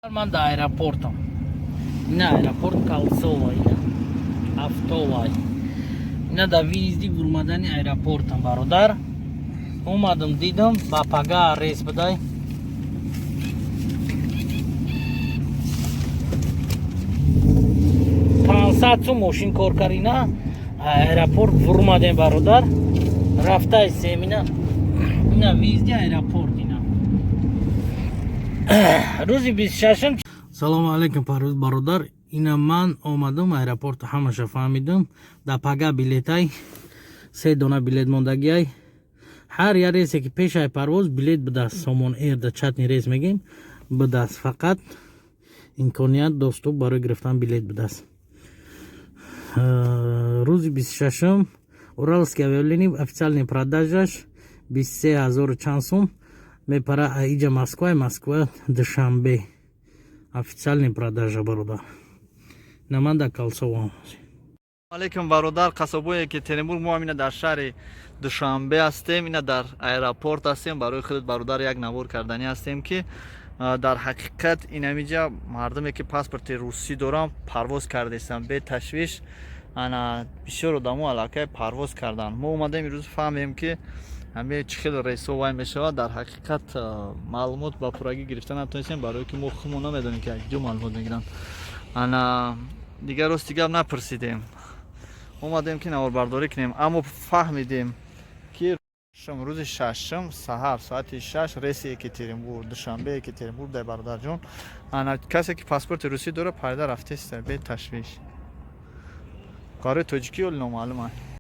Ман дар аэропортам. Ина аэропорт Кольцово, ина автовай. Ина дар въезди бурмадани аэропортам, бародар. Омадам, дидам, ба пага рейс бидай. 500 сум мошин кор карина, аэропорт вурмадем, бародар. Рафтай сем ина. Ина въезди аэропорт ина. Рӯзи 26-м. Салому алейкум, Парвоз бародар. Ина ман омадам аэропорт, ҳамаша фаҳмидам. Дар пага билетай, се дона билет мондагиай. Ҳар як рейсе ки пешай парвоз билет бидаст, Сомон Эйр да чатни рейс мегем, бидаст, фақат имконият доступ барои гирифтан билет бидаст. Рӯзи 26-м Уральский авиалиний официальный продажаш 23 ҳазору чанд сум мепара иҷа Москва, Москва Душанбе. Официальный продажа, бародар. Наман дар Кольцово. Алейкум, бародар, қасобои Екатеринбург. Мо ина дар шаҳри Душанбе ҳастем, ина дар аэропорт ҳастем. Барои худат, бародар, як навор карданӣ ҳастем, ки дар ҳақиқат инамиҷа мардуме ки паспорти русӣ дорам, парвоз кардестам беташвиш. Ана бисёр одамо аллакай парвоз карданд. Мо омадем имрӯз фаҳмем, ки ҳаме чӣ хел рейсҳо вай мешавад. Дар ҳақиқат маълумот ба пуррагӣ гирифта натонистем, барое ки мо худмо намедонем, ки аз ҷо маълумот мегиранд. Ана дигар рости гап напурсидем, омадем, ки наворбардорӣ кунем. Аммо фаҳмидем, ки рӯзи шашум саҳар соати 6 рейси Екатеринбург Душанбе, Екатеринбург дай, бародарҷон. Ана касе ки паспорти русӣ дора, пайда рафтеста беташвиш. Барои тоҷикӣ оли номаълум аст.